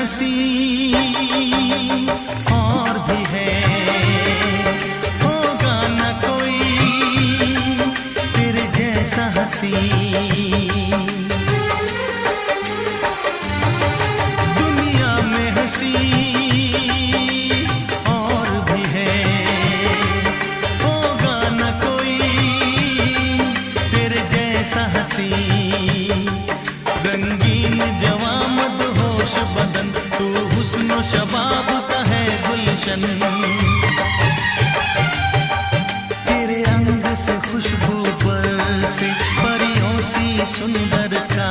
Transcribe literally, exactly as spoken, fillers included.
हंसी और भी है, होगा ना कोई तेरे जैसा हंसी। दुनिया में हंसी और भी है, होगा ना कोई तेरे जैसा हंसी। रंगीन जवां मदहोश बदन, तू हुस्न शबाब का है गुलशन। तेरे अंग से खुशबू बरसे, परियों सी सुंदर का